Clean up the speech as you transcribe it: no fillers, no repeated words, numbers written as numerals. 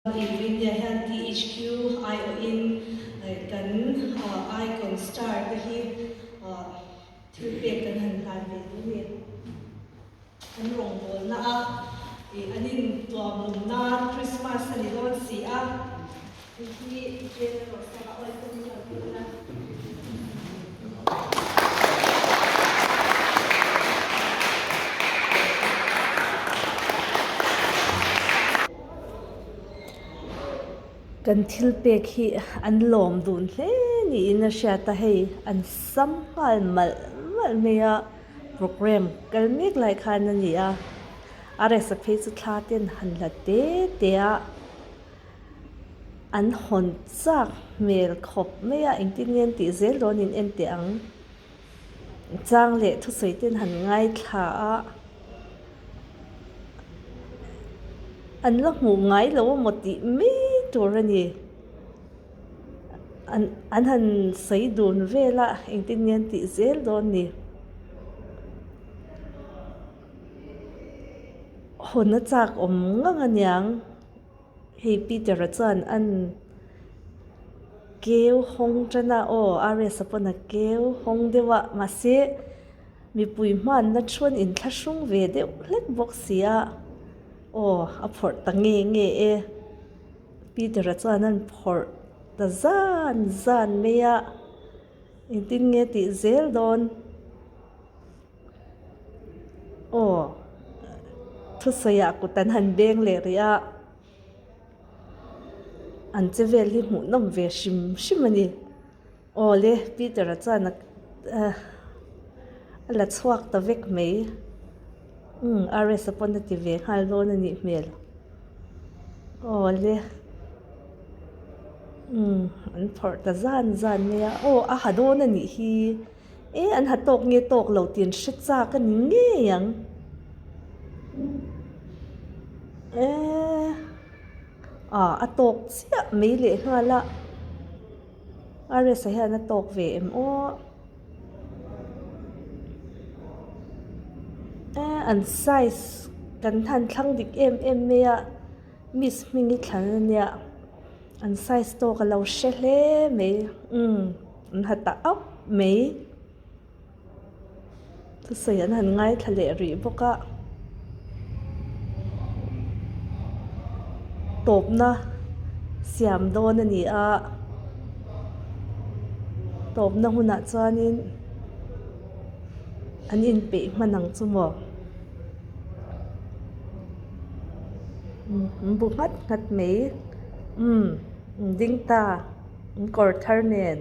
Inrinnia hian THQ aiawhin kan Icon Star te hi thil pek kan han hlan ve duh a ni. An rawngbawlna a an intuam lum nan Christmas a ni dawn si a, hei hi Jane Rosanga awlsam chuan tih a. Kan thil pek hi an lawm dun hle niin a hriat a, hei an sam nghal malh malh mai a, programme kal mek lai khan a ni a, a resa phei chu thla ten han la te te a, an hawn chak hmel khawp mai a, engtin nge an tih zel dawn in en teh ang. Chang leh thusawi ten han ngaithla a, an la hmuh ngai lo amaw tih mai tur a ni. An an han sawi dun vel a, engtin nge an tih zel dawn ni. Hawn a chak awm ngang aniang. Hei Peter-a chuan an keu hawng tan a, aw RS-a pawn a keu hawng deuh a, mahse mipui hmanna chuan inthlahrung ve deuh hlek bawk si a, aw a phawrh ta nge nge e. Peter-a chuan an phawrh ta zan zan mai a, engtin nge tih zel dawn? Aw, thusawiah kut an han beng leh rih a, an che vel hi hmuhnawm ve hrim hrim a ni. Aw le, Peter-a chuan a a la chhuak ta vek mai. Umm, RS-a pawn a ti ve nghal dawn a nih hmel. Aw le, umm, an phawrh ta zan zan mai a, aw a ha dawn a nih hi. E an ha tawk nge tawk lo tih an hre chak a ni ngei ang. E ah a tawk chiah mai leh nghal a, RS-a hian a tawk ve em aw. E an size kan han thlang dik em em mai a, miss hming hi thlan a nia, an size tawk a lo hre hle mai umm. An ha ta auh mai. Thusawi an han ngaithla leh rih bawk a. Tawpna siam dawn a ni a. Tawpna hunah chuanin an inpeih hman ang chu maw. An bu nghat nghat mai. Umm an ding ta. An kawr thar nen.